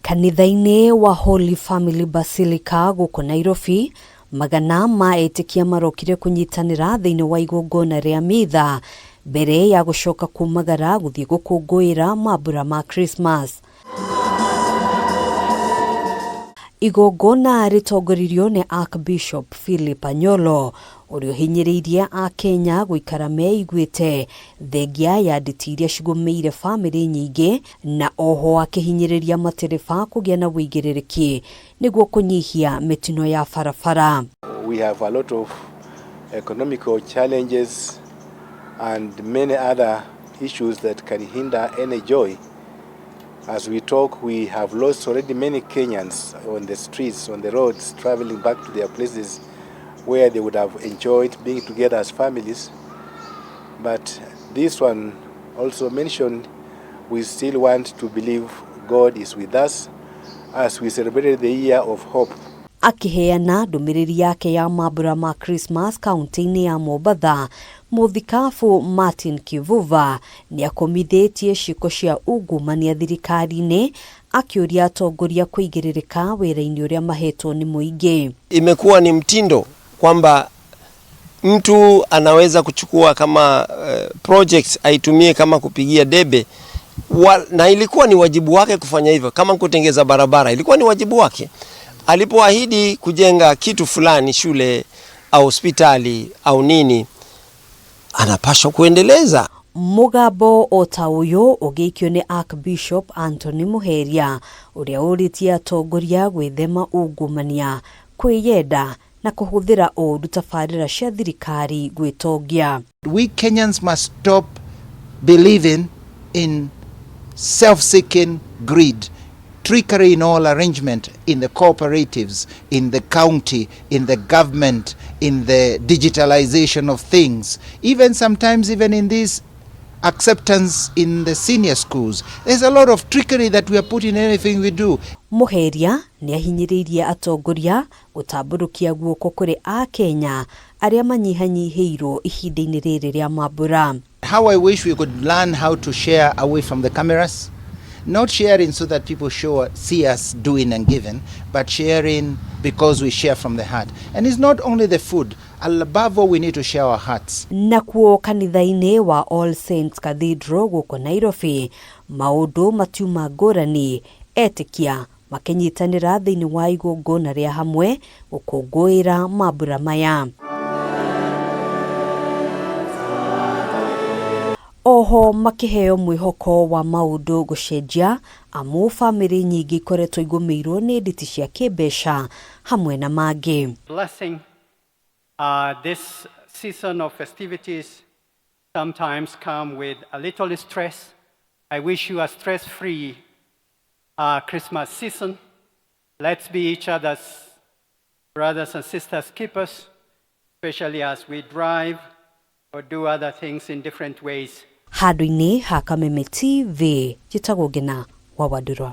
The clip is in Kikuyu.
Kanitha-inĩ wa Holy Family Basilica gũkũ Nairobi, magana ma etĩkia marokire kũnyitanĩra thĩinĩ wa igongona rĩa mitha mbere ya gũcoka kumagara gũthiĩ gũkũngũĩra mambura ma Christmas. Igongona rĩtongoririo nĩ Archbishop Philip Anyolo ũrĩa ũhinyĩrĩirie Akenya gũikara meiguĩte thengia ya nditi iria cigũmĩire bamĩrĩ nyingĩ na oho akĩhinyĩrĩria matereba kũgĩa na wĩigĩrĩrĩki nĩguo kũnyihia mĩtino ya barabara. We have a lot of economical challenges and many other issues that can hinder any joy. As we talk, we have lost already many Kenyans on the streets, on the roads, traveling back to their places where they would have enjoyed being together as families. But this one also mentioned, we still want to believe God is with us as we celebrated the year of hope. Akĩheana ndũmĩrĩri yake ya mambura ma Christmas kaunti-inĩ ya Mombatha, Mũthikabu Martin Kivuva nĩakũmithĩtie ciĩko cia ungumania thirikari-inĩ akĩũria atongoria kũigĩrĩrĩka wĩra-inĩ ũrĩa mahetwo nĩ mũingĩ. Imekuwa ni mtindo kwamba mtu anaweza kuchukua kama project aitumie kama kupigia debe na ilikuwa ni wajibu wake kufanya hivyo. Kama kutengeza barabara ilikuwa ni wajibu wake. Alipoahidi kujenga kitu fulani, shule au hospitali au nini, anapaswa kuendeleza. Mũgambo o ta ũyũ ũgĩikio nĩ Archbishop Anthony Muheria ũrĩa ũrĩtie atongoria gwĩthema ungumania, kwĩyenda na kũhũthĩra ũũru tabarĩra cia thirikari gwĩtongia. We Kenyans must stop believing in self-seeking greed, trickery in all arrangement, in the cooperatives, in the county, in the government, in the digitalization of things, even sometimes even in this acceptance in the senior schools. There's a lot of trickery that we are putting in anything we do. Muheria nĩahinyĩrĩirie atongoria gũtambũrũkia guoko kũrĩ Akenya arĩa manyihanyihĩirwo ihinda-inĩ rĩrĩ rĩa mambura. How I wish we could learn how to share away from the cameras. Not sharing so that people see us doing and giving, but sharing because we share from the heart. And it's not only the food. Above all, we need to share our hearts. Nakuo kanitha-inĩ wa All Saints Cathedral gũkũ Nairobi, maũndũ matiuma ngũrani, etĩkia makĩnyitanĩra thĩinĩ wa igongona rĩa hamwe gũkũngũĩra mambura maya. Oho makĩheo mwĩhoko wa maũndũ gũcenjia amu bamĩrĩ nyingĩ ikoretwo igũmĩirwo nĩ nditi cia kĩmbeca hamwe na mangĩ. Blessing, this season of festivities sometimes come with a little stress. I wish you a stress-free Christmas season. Let's be each other's brothers and sisters keepers, especially as we drive or do other things in different ways. Handũ-inĩ ha Kameme TV, njĩtagwo Ngina wa Wandũrwa.